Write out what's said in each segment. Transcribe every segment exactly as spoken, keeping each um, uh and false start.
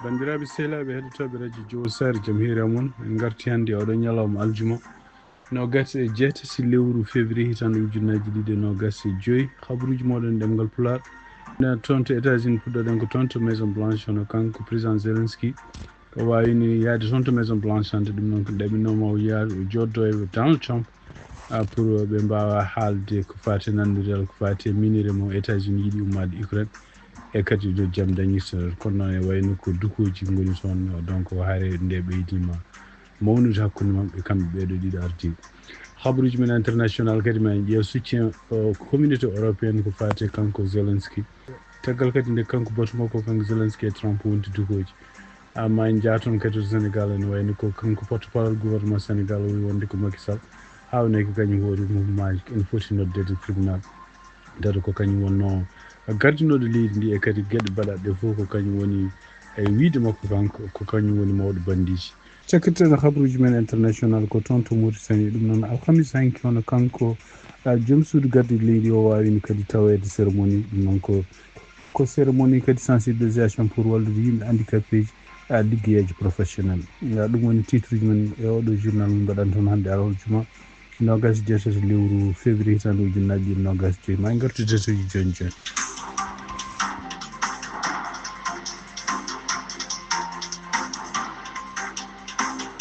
Banndiraaɓe sehilaaɓe heɗotooɓe radio Jowol Saare, jam hiire mon. En ngarti hannde oɗo ñalawma aljuma, noogas e jeetati lewru février, hitaande ujunnaji ɗiɗi e noogas e joyi. Habaruuji mooɗon ɗemngal Pulaar. Na toon to États-Unis, puɗɗoɗen ko toon to Maison Blanche, hono kanko président Zelensky. O waawino yahde toon to Maison Blanche hannde, ɗum noon ko ɗaɓɓinooma o yaha, o jooɗdo e Donald Trump, ah, pour ɓe mbaawa haalde ko faati e nanndiral, ko faati e minire mo États-Unis yiɗi ummaade Ukraine, e kadi ɗo jam dañirta ɗon. Kono noon e wayno ko dukooji ngoni toon, donc hare nde ɓeydiima mawnude hakkunde maɓɓe, kamɓe ɓeeɗo ɗiɗo ardiiɓe. Habaruuji men international kadi, ma en ƴeew soutien, o, communauté européenne ko faati e kanko Zelensky. Caggal kadi nde kanko batu makko, kanko Zelensky e Trump wonti dukooji. Amma en njaa toon kadi to Sénégal, ene wayno ko kanko porte-parole gouvernement Sénégal o wi wonde ko Macky Sall, haawnay ko kañum hoori mouvement ji, ene foti noddeede tribunal. Dado ko kañum wonnoo gardinooɗo leydi ndi, e kadi geɗe baɗaɗe ɗe fof ko kañum woni e wiyde makko kanko, ko kañum woni mawɗo banndiiji. Cakkirten habaruuji men international ko toon to Mauritanie. Ɗum noon, alhamis hanki, hono kanko, ah, joom suudu gardiiɗo leydi o waawino kadi taweede cérémonie. Ɗum noon ko, ko cérémonie kadi sensibilisation pour wallude yimɓe handicapé ji, ah, liggeyeeji professionnel. Ah, ɗum woni titre uji men e oɗo journal mo mbaɗan toon hannde alarba juma, noogas e jeetati lewru février hitaande ujunnaji ɗiɗi e noogas e joyi. Ma en ngartu e détail uji jooni jooni.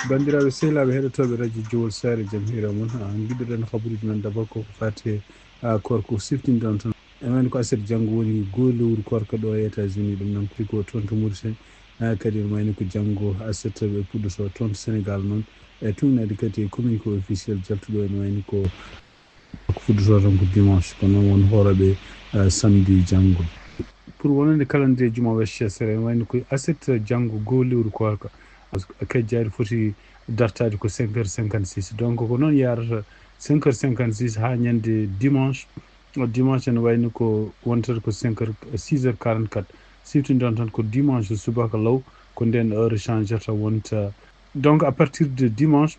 Banndiraaɓe sehilaaɓe heɗotooɓe radio Jowol Saare, jam hiire mon. Ah, ngiɗuɗen habaruuji men d'abord ko ko faati e, ah, koor ko siftinɗon toon. E men ko aset janngo woni goo lewru koorka ɗo e États-Unis, ɗum noon ko toon to Mauritanie. Ah, kadi ene wayno ko janngo aset ɓe puɗɗoto toon to Sénégal noon. E tuugnaade kadi e communiqué officiel jaltuɗo ene wayno ko, ko fuɗɗoto tan ko dimanche, kono noon won hoorooɓe, ah, samedi janngo. Pour wonande calendrier juma Westchester, ene wayno ko aset janngo goo lewru koorka. Kejjaari foti dartaade ko cinq heures cinquante-six. Donc ko noon yaarata, cinq heures cinquante-six haa ñande dimanche. O dimanche ene wayno ko wontata ko cinq heures, six heures quarante-quatre. Siftinɗon tan ko dimanche subaka law, ko ndeen heure changeata wonta. Donc à partir de dimanche,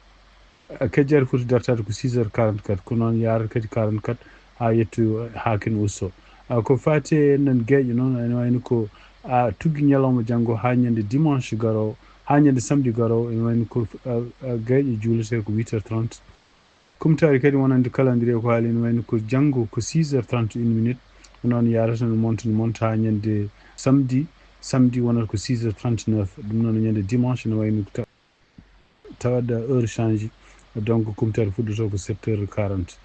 eh, kejjaari foti dartaade ko six heures quarante-quatre, ko noon yaarata kadi quarante-quatre haa yettoyo, haa ken usto. Ah, ko faati e nan geeƴo noon, ene wayno ko, ah, tuggi ñalawma janngo haa ñande dimanche garoowo, haa ñande samedi garoowo, ene wayno ko, ah, ah, geeƴo juuletee ko huit heures trente. Kumtaari kadi wonande calendrier ko haali, ene wayno ko janngo ko six heures trente et une minutes. Ko noon yaarata no monta, no monta haa ñande samedi. Samedi wonata ko six heures trente-neuf. Ɗum noon ñande dimanche ene wayno ko ta-, tawat heure change. Donc kumtaari fuɗɗoto ko sept heures quarante.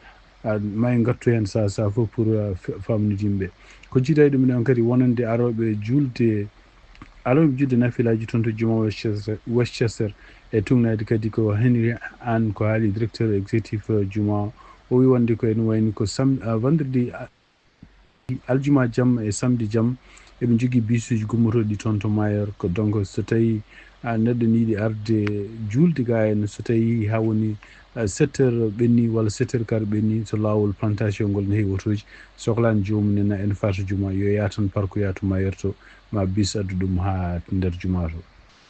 Ah, ma en ngartu heen sa, sa fof pour, ah, fa-, famnude yimɓe. Ko jiida e ɗum ɗon kadi wonande arooɓe juulde, arooɓe juulde nafilaaji toon to juma Westchester, Westchester. E tuugnaade kadi ko Henry Ann, ko haali directeur exécutif, eh, juma. O wi wonde ko ene wayno ko sam-, ah, vendredi, ah, aljuma jamma e samedi jamma, eɓe njogii bisuuji gummotooɗi toon to Mayor. Ko donc so tawii, ah, neɗɗo ne yiɗi arde juulde ga heen, so tawii haa woni, ah, sept heures ɓenni walla sept heures quart ɓenni, so laawol plantation ngol ne heewi otooji, soklaani joomum ne na ene faata juma, yo yaah tan parkoya to Mayor to, ma bis addu ɗum haa nder juma to.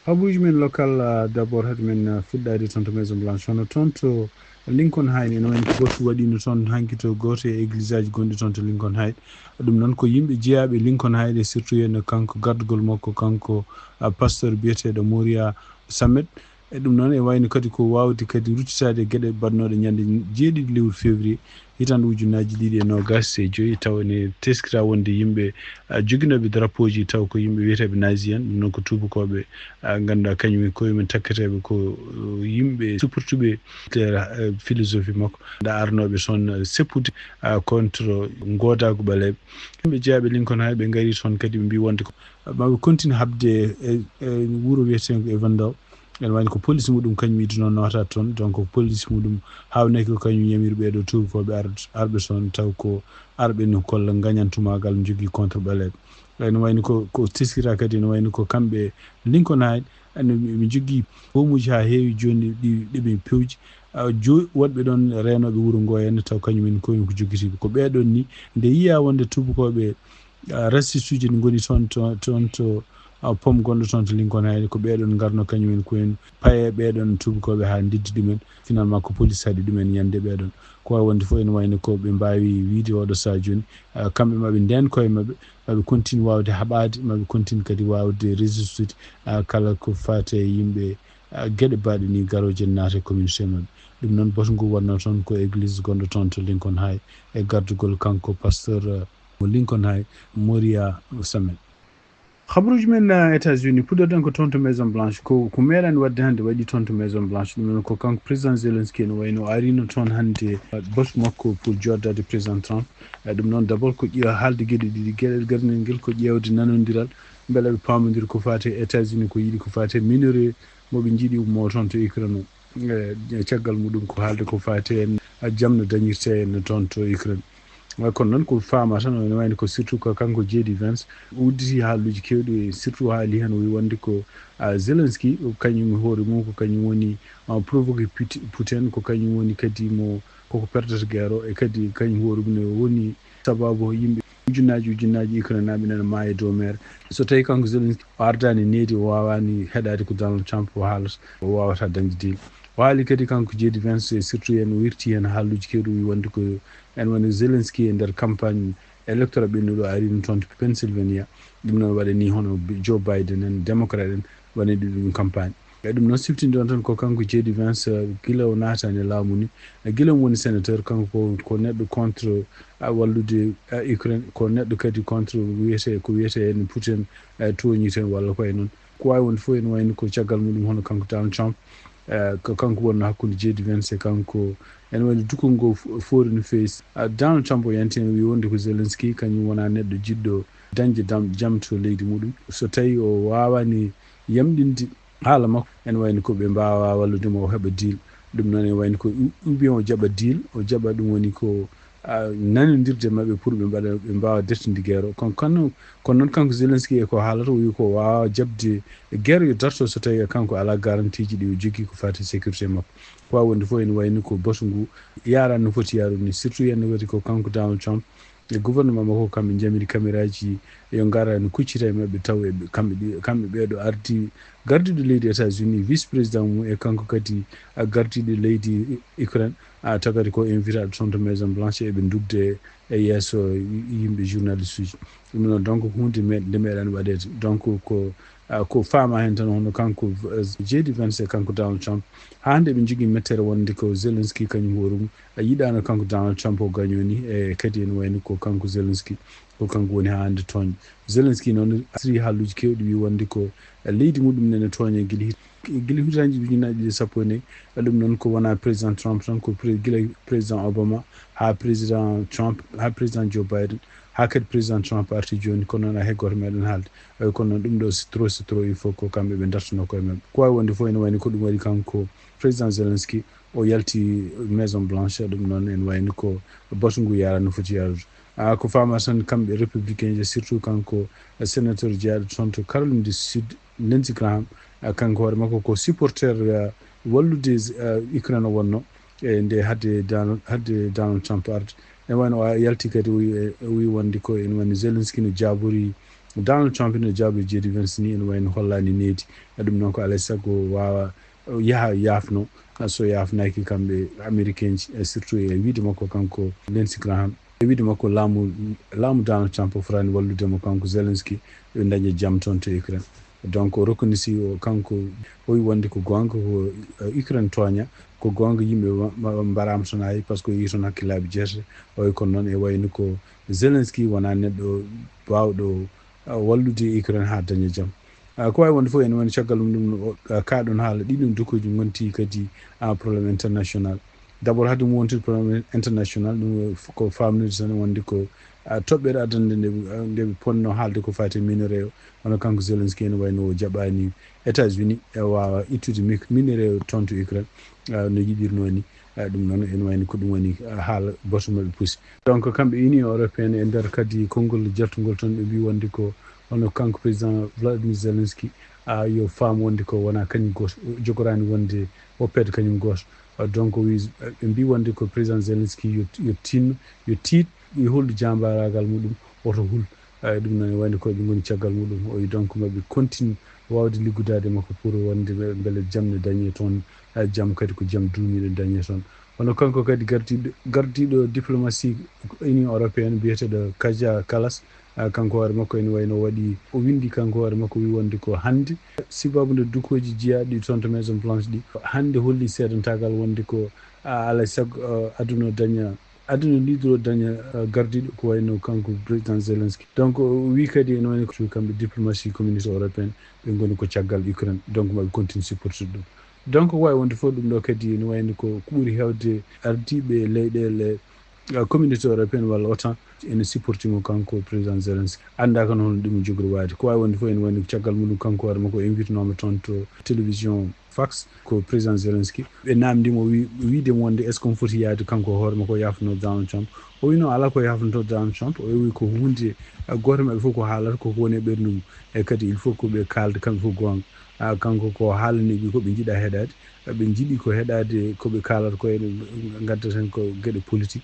Habaruuji men local, ah, d'abord, hade men, ah, fuɗɗaade toon to Maison Blanche, hono toon to Lincoln Heights, ene wayno ko batu waɗiino toon hanki to gooto e églisaji gonɗi toon to Lincoln Heights. Ɗum noon ko yimɓe jeyaaɓe Lincoln Heights, e surtout heen kanko gardugol makko, kanko, ah, pasteur biyeteeɗo Moria Samet. E ɗum noon e wayno kadi ko waawde kadi ruttitaade e geɗe baɗnooɗe ñande jeeɗiɗi lewru février, hitaande ujunnaji ɗiɗi e noogas e joyi, taw ene teskira wonde yimɓe, ah, joginooɓe drapeau ji taw ko yimɓe wiyeteeɓe nazi en, ɗum noon ko tuubakooɓe, ah, ngannduɗaa kañum en koye mum takketeeɓe ko, uh, yimɓe supportuɓe, eh, philosophie makko, nda arnooɓe toon, eh, seppude, ah, contre ngoodaagu ɓaleeɓe. Yimɓe jeyaaɓe Lincoln Heights ɓe ngari toon kadi ɓe mbi wonde ko, ah, maɓe continue haɓde e, e wuro wiyeteengo Avondale. Ene wayno ko police muɗum kañum idunoo nawata toon, donc ko police muɗum haawnaki ko kañum yamiri ɓeeɗo tuubakooɓe ar-, arɓe toon, taw ko arɓe no kolla ngañantumaagal njogii contre ɓaleeɓe. Ene wayno ko, ko teskira kadi, ene wayno ko kamɓe Lincoln Heights, ene ɓe njogii goomuuji haa heewi jooni ɗi, ɗi ɓe pewji. Ah, jo-, woɗɓe ɗoon reenooɓe wuro ngoo heen taw kañum en koye ko jogitiiɓe. Ko ɓee ɗoon ni, nde yiyaa wonde tuubakooɓe, ah, racistuuji ne ngoni toon, toon, toon to, Pom gonɗo toon to Lincoln High, ko ɓeeɗon ngarno kañum en ko en paye ɓeeɗon tuubakooɓe haa ndeddi ɗumen. Finalement ko police haɗi ɗumen yande ɓeeɗon. Ko waawi wonde fof ene wayno ko ɓe mbaawi wiyde oɗo sahaa jooni, kamɓe maɓe ndeen koye maɓɓe, maɓe continue waawde haɓaade, maɓe continue kadi waawde résistude kala ko faati e yimɓe geɗe baaɗe ni garooje naata e communauté maɓɓe. Ɗum noon boto ngu wonno toon ko église gonɗo toon to Lincoln High e gardugol kanko pasteur mo Lincoln High, Moriah Samet. Habaruuji men États-Unis, puɗɗoɗen ko toon to Maison Blanche. Ko ko meeɗaani waɗde hannde waɗi toon to Maison Blanche. Ɗum noon ko kanko président Zelensky ene wayno arino toon hannde batu makko pour jooɗdaade président Trump. Ɗum noon d'abord ko ƴeewa haalde geɗe ɗiɗi, geɗel gardinel ngel ko ƴeewde nanondiral mbele ɓe paamondira ko faati e États-Unis ko yiɗi ko faati e minerai mo ɓe njiɗi ummo toon to Ukraine o. E caggal muɗum ko haalde ko faati en jam no dañirte en toon to Ukraine. Kono noon ko faama tan ene wayno ko surtout ko kanko J D Vance udditi haaluuji keewɗi, surtout haali heen o wi wonde ko Zelensky kañum hoore mum ko kañum woni provoqué Putin, ko kañum woni kadi mo koko perdata guerre o, e kadi kañum hoore mum ne woni sababu yimɓe ujunnaaji ujunnaaji Ukraine naaɓe nana maaya dow meere. So tawi kanko Zelensky o ardaani needi, o waawaani heɗaade ko Donald Trump o haalata, o waawata dañde deal. O haali kadi kanko J D Vance, e surtout en o wirti heen haaluuji keewɗi, o wi wonde ko en woni Zelensky e nder campagne électoral ɓennuɗo arino toon to Pennsylvania. Ɗum noon waɗani hono Joe Biden en, démocrate en, waɗani ɗum campagne. E ɗum noon siftinde on tan ko kanko J D Vance, gila o naataani e laamu ni, gila o woni sénateur, kanko ko, ko neɗɗo contre wallude Ukraine, ko neɗɗo kadi contre wiyete, ko wiyete en Putin tooñi ten walla ko e noon. Ko waawi wonde fof ene wayno ko caggal muɗum hono kanko Donald Trump, ko kanko wonno hakkunde J D Vance e kanko. Ene wayno dukol ngol foori no feewi. Donald Trump o yanti en wi wonde ko Zelensky kañum wona neɗɗo jiɗɗo dañde dam, jam to leydi muɗum. So tawi o waawani yamɗinde haala makko, ene wayno ko ɓe mbaawa wallude mo o heɓa deal. Ɗum noon ene wayno ko ou bien o jaɓa deal, o jaɓa ɗum woni ko nanondirde maɓɓe pour ɓe mbaɗa, ɓe mbaawa dartinde guerre o. Kono, kono, kono noon kanko Zelensky e ko haalata, o wi ko waawa jaɓde guerre yo darto so tawi kanko alaa garantie ji ɗi o jogii ko faati sécurité makko. Ko waawi wonde fof ene wayno ko batu ngu yaaraani no foti yaarude ni, surtout hannde waɗi ko kanko Donald Trump e gouvernement makko kamɓe njamiri caméra ji yo ngar no kuccita e maɓɓe taw e kamɓe ɗi, kamɓe ɓeeɗo ardi gardiiɗo leydi États-Unis, vice président mum e kanko kadi gardiiɗo leydi Ukraine, tagati ko invitaɗo toon to Maison Blanche eɓe ndugde e yeeso yimɓe journaliste uji. Ɗum noon donc ko huunde nde meeɗaani waɗeede. Donc ko ko faama heen tan hono kanko J D Vance e kanko Donald Trump haa hannde eɓe njogii mettere wonde ko Zelensky kañum hoore mum a yiɗaano kanko Donald Trump o gaño ni, e kadi ene wayno ko kanko Zelensky ko kanko woni haa hannde tooñ. Zelensky noon asri haaluuji keewɗi wi wonde ko leydi muɗum nene tooña gila hit gila hitaande ujunnaaji ɗiɗi sappo e nayi. Ɗum noon ko wona président Trump tan, ko gila président Obama haa président Trump haa président Joe Biden haa kadi président Trump arti jooni. Kono noon hay gooto meeɗaani haalde. Kono noon ɗum ɗo c'est trop, c'est trop, il faut ko kamɓe ɓe dartano koye maɓɓe. Ko waawi wonde fof ene wayno ko ɗum waɗi kanko président Zelensky o yalti Maison Blanche. Ɗum noon ene wayno ko batu ngu yaara no foti yaarude. Ko faama tan kamɓe républicain ji, surtout kanko sénateur jeyaaɗo toon to Caroline du Sud, Lindsey Graham, kanko hoore makko ko supporter wallude Ukraine o wonno e nde hadde Donald, hadde Donald Trump arde. Ene wayno o yalti kadi o wi, o wi wonde ko ene wayno Zelensky no jaabori Donald Trump, no jaabori J D Vance ni, ene wayno hollaani needi. Ɗum noon ko alaa e sago waawa yaha yaafno, so yaafnaaki kamɓe américain ji, e surtout e wiide makko kanko Lindsey Graham, e wiide makko laamu, laamu Donald Trump o fotaani wallude mo kanko Zelensky ɓe daña jam toon to Ukraine. Donc o reconnaissii o kanko o wi wonde ko goonga ko Ukraine tooña, ko goonga yimɓe mbaraama toon hay par ce que o yii toon hakkillaaɓe jeetati. O wi kono noon e wayno ko Zelensky wona neɗɗo baawɗo wallude Ukraine haa daña jam. Ko waawi wonde fof ene woni caggal mum ɗum kaaɗon haala ɗiɗon dukuuji ngonti kadi en problème international. D'abord haade mum wontude problème international ɗum ko faamnude tan wonde ko toɓɓere adannde nde nde ɓe ponno haalde ko faati e minerai o, hono kanko Zelensky ene wayno o jaɓaani États-Unis e waawa ittude minerai o toon to Ukraine no yiɗirnoo ni. Ɗum noon ene wayno ko ɗum woni haala batu maɓɓe pusi. Donc kamɓe Union européenne e nder kadi konngol jartungol toon ɓe mbii wonde ko hono kanko président Vladimir Zelensky yo faam wonde ko wona kañum gooto, jogoraani wonde woppeede kañum gooto. Donc wi ɓe mbii wonde ko président Zelensky yo yo tinno, yo tiit, yo hollu jaambaaraagal muɗum, woto hul. Ɗum noon wayno ko ɓe ngoni caggal muɗum, o wi donc maɓe continue wawde liggudaade makko pour wonde mbele jam ne dañe toon, jam kadi ko jam duumiiɗo dañe toon. Kono kanko kadi gardiiɗo gardiiɗo diplomatie Union européenne biyeteeɗo Kaja Kallas, kanko hoore makko ene wayno waɗi o windi kanko hoore makko wi wonde ko hannde sibabu nde dukooji jiyaaɗi toon to Maison Blanche ɗi hannde holli seedantagal wonde ko alay sago aduna daña aduna lidoro daña gardiiɗo ko wayno kanko président Zelensky. Donc o wi kadi ene wayno ko kamɓe diplomatie communauté européenne ɓe ngoni ko caggal Ukraine, donc maɓe continue supportude ɗum. Donc wawi wonde fof ɗum ɗo kadi ene wayno ko ko ɓuri hewde ardiiɓe leyɗele communauté européenne walla otan ene supporti mo kanko président Zelensky. Annda ko noon ɗum jogori waade ko wawi wonde fof ene wayno caggal muɗum kanko hoore makko invitenooma toon to télévision Fox ko président Zelensky. Ɓe namdimo wi wiide mo wonde est ce que on foti yaade kanko hoore makko yafno Donald Trump? O wi noon ala ko yafnoto Donald Trump, o wi ko hunde gooto maɓɓe fof ko haalata koko woni e ɓernde mum, e kadi il faut ko ɓe kaalda kamɓe fof goonga. Kanko ko haalani ɓe ko ɓe njiɗa heɗaade, ɓe njiɗi ko heɗaade ko ɓe kaalata ko ene ngadda tan ko geɗe politique.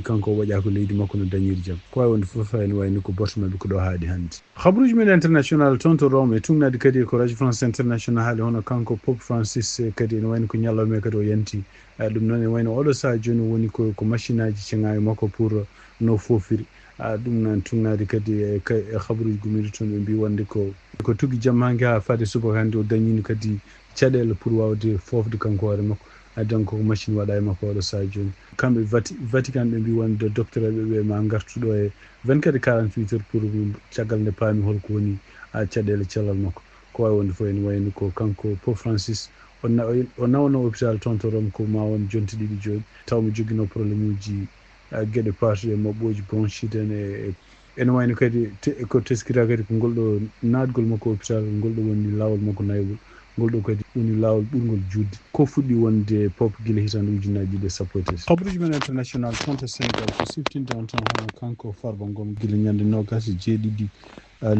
Kanko o waƴa ko leydi makko no dañiri jam ko wawi wonde fof ene wayno ko borto maɓɓe ko ɗo haaɗi hannde. Habruji men international toon to Rome e tugnaade kadi ko radio France international haali hono kanko Pope Francis kadi ene wayno ko ñalawma kadi o yanti. Ɗum noon ene wayno oɗo saha jooni woni ko ko machine aji ceŋaayo makko pour no foofiri. Ɗum noon tugnaade kadi e habruji gummiɗo toon ɓe mbi wonde ko ko tuggi jamma hanki ha faade subaka hannde o dañino kadi caɗeele pour wawde foofde kanko hoore makko. Donc ko machine waɗa e makko oɗo saha jooni. Kamɓe Vatican ɓe mbi wonde docteur ɓe ɓe ma gartuɗo e vingt-quatre quarante-huit heures pour caggal nde paami holko woni caɗeele cellal makko. Ko wawi wonde fof ene wayno ko kanko Pope Francis o nawno hôpital toon to Rome ko ma won jonte ɗiɗi jooni taw mo jogino problème uji geɗe patuɗe maɓɓoji bronchite en e ene wayno kadi ko teskita kadi ko ngol ɗo naatgol makko hôpital ngol ɗo woni laawol makko naywol. Ngol ɗo kadi woni laawol ɓurngol juutde ko fuɗɗi wonde Pope gila hitande ujunnaji ɗiɗi e sappo e tati. Habruji men international toon to Sénégal ko siftinde on tan hono kanko Farba Ngom gila ñande nogas e jeeɗiɗi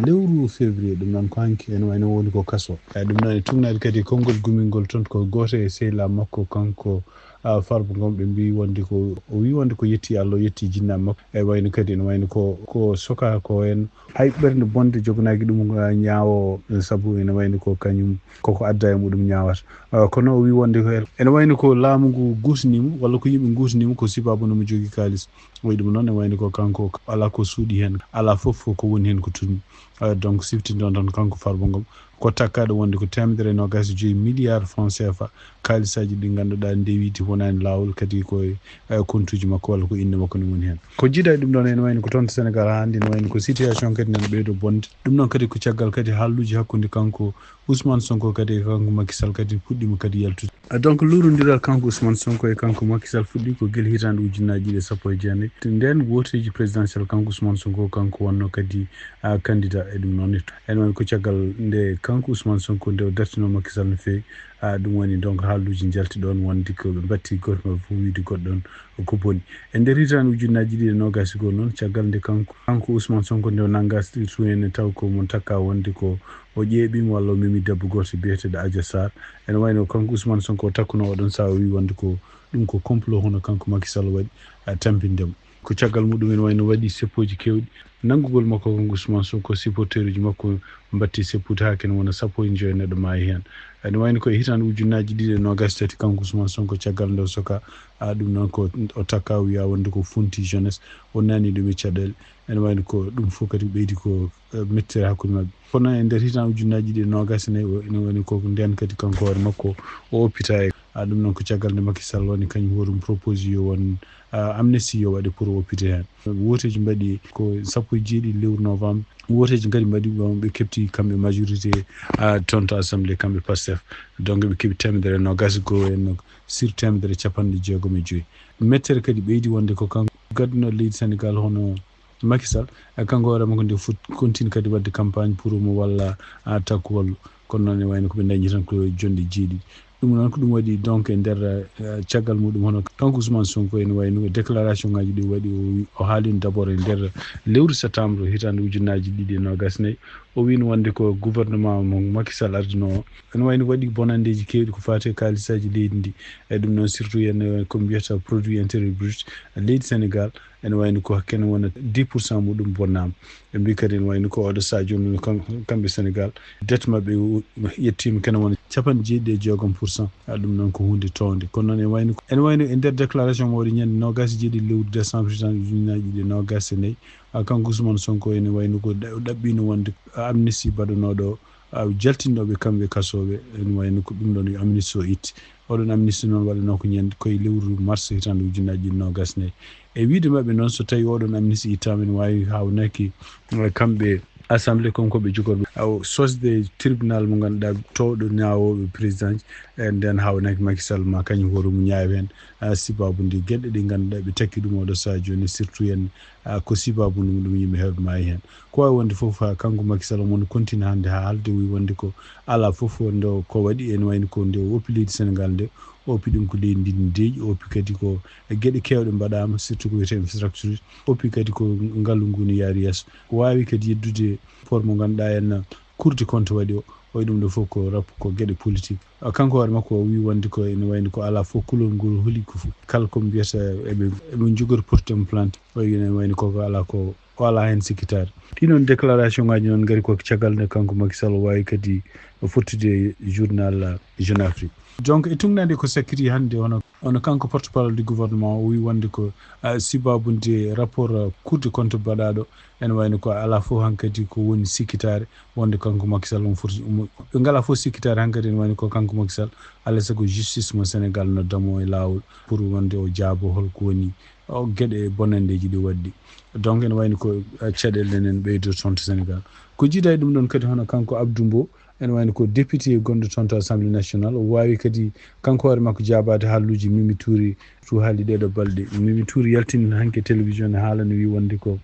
lewru février. Ɗum noon ko hanki ene wayno woni ko kaso. Ɗum noon e tugnaade kadi konngol gumingol toon ko gooto e sehilaaɓe makko kanko Farba Ngom ɓe mbi wonde ko o wi wonde ko yetti Allah o yetti jinnaaɓe makko. E wayno kadi ene wayno ko ko soka ko en hay ɓernde bonde jogonaaki ɗum ñaawo sabu ene wayno ko kañum koko adda e muɗum ñaawata. Kono o wi wonde ko ene wayno ko laamu ngu gusnimo walla ko yimɓe gusnimo ko sibabu no mo jogii kaalis. Wayi ɗum noon ne wayno ko kanko ala ko suuɗi heen ala fof ko woni heen ko tumi. Donc siftinde on tan kanko Farba Ngom ko takkaɗo wonde ko teemedere e nogas e joyi milliard franc C F A kaalisaji ɗi ngannduɗaa ndewiti wonani laawol kadi koye kontuji makko walla ko innde makko ne woni heen. Ko jiiɗa e ɗum ɗon ene wayno ko toon to Sénégal haa hannde ne wayno ko situation kadi nana ɓeydo bonde. Ɗum ɗon kadi ko caggal kadi haalluji hakkunde kanko Ousmane Sonko kadi e kanko Macky Sall kadi puɗɗima kadi yaltude. Donc luurondiral kanko Ousmane Sonko e kanko Macky Sall fuɗɗi ko gila hitande ujunnaji ɗiɗi e sappo e jeenayi nden wooteji présidentiel kanko Ousmane Sonko kanko wonno kadi candidat e ɗum noon. Ene wayno ko caggal nde kanko Ousmane Sonko nde o dartino Macky Sall no feewi. Ɗum woni donc haalluji njalti ɗon wonde ko ɓe mbatti goto maɓɓe fof wiide goɗɗo on ko boni. E nder hitande ujunnaji ɗiɗi e nogas e goo noon caggal nde kanko kanko Ousmane Sonko nde o nanga suene taw ko mon takka wonde ko o ƴeeɓima walla o memi debbo gooto biyeteeɗo Adja Sarr. Ene wayno kanko Ousmane Sonko o takkuno oɗon saha o wi wonde ko ɗum ko complot hono kanko Macky Sall waɗi tampinde mo. Ko caggal muɗum ene wayno waɗi seppooji kewɗi nanngugol makko kanko Ousmane Sonko supporteruji makko mbatti seppude haa kene wona sappo e joyo neɗɗo maayi heen. Ene wayno ko e hitande ujunnaji ɗiɗi e nogas tati kanko Ousmane Sonko caggal nde o soka ɗum noon ko o takka o wiya wonde ko funti jeunesse o nani ɗum e caɗeele. Ene wayno ko ɗum fof kadi ɓeydi ko mettere hakkunde maɓɓe. Kono e nder hitande ujunnaji ɗiɗi e nogas e nayi o ene woni ko nden kadi kanko hoore makko o oppita e ɗum noon ko caggal nde Macky Sall woni kañum hoɗum propose yo won amnesty yo waɗe pour o oppite heen. Wooteji mbaɗi ko sappo e jeeɗiɗi lewru novembre. Wooteji kadi mbaɗi ɓe kepti kamɓe majorité toon to assemblée kamɓe Pastef. Donc ɓe keɓi temedere nogas e goo en sur temedere capanɗe jeegom e joyi. Mettere kadi ɓeydi wonde ko kanko gadduno leydi Sénégal hono Macky Sall e kanko hoore makko nde fof continue kadi waɗde campagne pour mo walla takkugol. Kono noon e wayno ko ɓe dañi tan ko jonɗe jeeɗiɗi. Ɗum noon ko ɗum waɗi donc e nder eh, caggal muɗum hono kanko Ousmane Sonko ene wayno déclaration ngaji ɗi waɗi o wi- o haalino d'abord e nder lewru septembre hitande ujunnaaji ɗiɗi e nogas nayyi. O wino wonde ko gouvernement mo Macky Sall ardino o ene wayno waɗi bonandeji kewɗi ko fati e kaalisaji leydi ndi. E ɗum noon surtout yen eh, ko mbiyata produit intérieur brut leydi Sénégal ene wayno ko kene wona dix pour cent muɗum bonnama. Ɓe mbi kadi ene wayno ko oɗo saha jooni kam- kamɓe Sénégal dette maɓɓe o- yettima kene wona capanɗe jeeɗiɗi e jeegom pour cent. A ɗum noon ko hunde townde kono noon ene wayno ene wayno e nder déclaration mo waɗi ñande nogas e jeeɗiɗi lewru décembre hitande ujunnaaji ɗiɗi e nogas e nayyi. A kanko Ousmane Sonko ene wayno ko ɗa- ɗaɓɓino wonde amnistie baɗanoɗo o a jaltinɗoɓe kamɓe kasoɓe ene wayno ko ɗum ɗon amnistie o itti. Oɗon amnistie noon waɗano ko ñande koye lewru mars hitande ujunnaaji ɗiɗi nogas nayyi. E wiide maɓɓe noon so tawi oɗon amnistie ittama ene wawi hawnaki eh, kamɓe assemblée comme ko ɓe jogorɓe aw sosde tribunal mo ganduɗa towɗo ñawoɓe président e nden hawnaki Macky Sall ma kañum hoore mum ñaawi hen. Ah, sibabude gueɗe ɗe ganduɗa ɓe takki ɗum oɗo saha joni surtout en ah, ko sibabude mum ɗum yimɓe heewɓe maayi hen. Ko wawi wonde foof ha kanko Macky Sall omo continue hande ha haalde wi wonde ko ala foof nde ko waɗi ene wayno ko nde o oppi leydi Sénégal nde o oppi ɗum ko leydi ndi ndi deeƴi o oppi kadi ko gueɗe kewɗe mbaɗama surtout ko wiyete infrastructure oppi kadi ko ngalu ngu no yaari yeeso. Wawi kadi yeddude port mo ganduɗa en cour de compte waɗi o oy ɗum ɗo foof ko rap ko gueɗe politique. Ah, kanko hoore makko o wi wonde ko ene wayno ko ala fof kulol ngol holi ko fof kala ko mbiyata eɓe eɓe jogori porte en plante oy ene wayno koko ala ko o ala hen sikkitaare. Ɗi noon déclaration ngaji noon ngari ko caggal nde kanko Macky Sall o wawi kadi fottude e journal Jeune Afrique. Donc e tugnade ko sakkiti hande hono hono kanko porte parole du gouvernement o wi wonde ko ah, sibabude rapport ah, cour de compte baɗaɗo ene wayno ko ala fof hankadi ko woni sikkitaare wonde kanko Macky Sall omo foti omo ɓe ngala fof sikkitaare hankadi ene wayno ko kanko Macky Sall alay sago justice mo Sénégal noddamo e lawol pour wonde o jaabo holko woni o gueɗe bonandeji ɗi waɗɗi. Donc ene wayno ko ah, caɗele ɗen en ɓeydo toon to Sénégal. Ko jiida e ɗum ɗon kadi hono kanko Abdou Mbow ene wayno ko député gonɗo toon to assemblée nationale o wawi kadi kanko hoore makko jaabade haalluji Mimi Touré to haali ɗeɗo balɗe. Mimi Touré yaltini hanke télévision ne haala ne wi wonde ko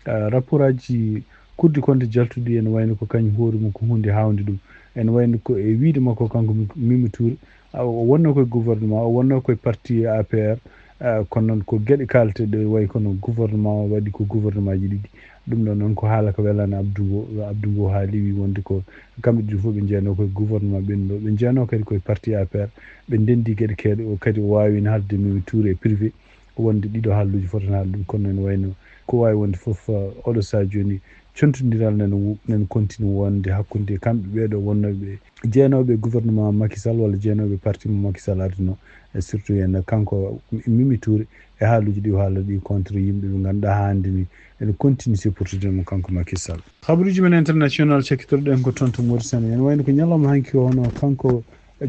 ah, rapport aji cour de compte jaltuɗi ene wayno ko kañum hoore mum ko hunde hawde ɗum ene wayno ko e wiide makko kanko Mimi Touré ah, o wonno koye gouvernement o wonno koye parti A P R ah, kono noon ko gueɗe kalte ɗe wayi kono gouvernement o waɗi ko gouvernement ji ɗiɗi. Ɗum ɗon noon ko haala ko welani Abdou Mbow Abdou Mbow haali wi wonde ko kamɓe ɗiɗo fof ɓe jeeyano koye gouvernement ɓennuɗo ɓe jeeyano kadi koye parti A P R. Ɓe ndendi gueɗe keeɗe o kadi o wawino haalde Mimi Touré e privé wonde ɗiɗo haalluji fotani haalde ɗum kono ene wayno ko wawi wonde foof ah, oɗo saha joni contodiral nana wu- nana continue wonde hakkude kamɓe ɓeɗo wonnoɓe jeeyanoɓe gouvernement Macky Sall walla jeeyanoɓe parti mo Macky Sall ardino e surtout en kanko Mimi Touré e haaluji ɗi o haala ɗi contre yimɓe ɓe ganduɗa hande ni ene continue supportude mo kanko Macky Sall. Habaruji men international cakkitorɗen ko toon to Mauritanie ene wayno ko ñalawma hanki o hono kanko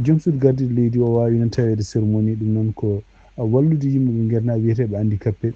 joom suudu gardiɗo leydi o wawi noon tawede cérémonie ɗum noon ko wallude yimɓe ɓe guerna wiyeteɓe handicapé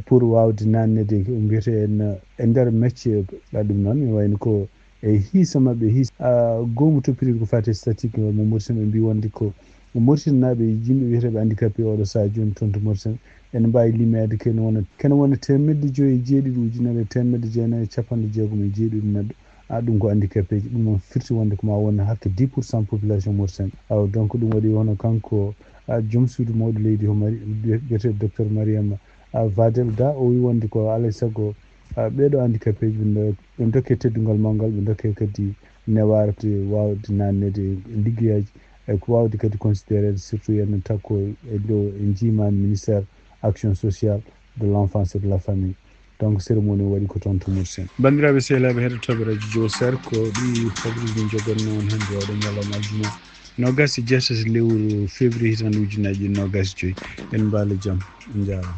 pour wawde nannede mbiyete en e nder mecce. Ɗum noon ne wayno ko e hiisa maɓɓe hiisa goomu toppitiiɗo ko fati e statique mo Mauritanie ɓe mbi wonde ko Mauritanie naaɓe yimɓe wiyeteɓe handicapé oɗo saha joni toon to Mauritanie ene mbawi limeede kene wona kene wona temedde joyi e jeeɗiɗi ujunere e temedde jeenayi e capanɗe jeegom e jeeɗiɗi neɗɗo. A ɗum ko handicapé ji ɗum noon firti wonde ko ma won hakke dix pour cent population Mauritanie awa donc ɗum waɗi hono kanko a joom suudu mawɗo leydi o mari biyete docteur Mariama a Vadel Da o wi wonde ko alay sago a ɓeɗo handicapé ji ɓe ɓe dokke teddungal mawgal ɓe dokke kadi neware wawde nannede e liggeyaji e ko wawde kadi considérede surtout yen takko e dow e jimani ministère action sociale de l'enfance et de la famille. Donc cérémonie waɗi ko toon to Mauritanie. Bandiraɓe sehlaɓe heɗotoɓe radio Joe Sar ko ɗi habaruji min jogonno on hande oɗo ñalawma aljuma nogas e jeetati lewru février hitande ujunnaji ɗiɗi nogas e joyyi. En mbaali jaam. On jarama.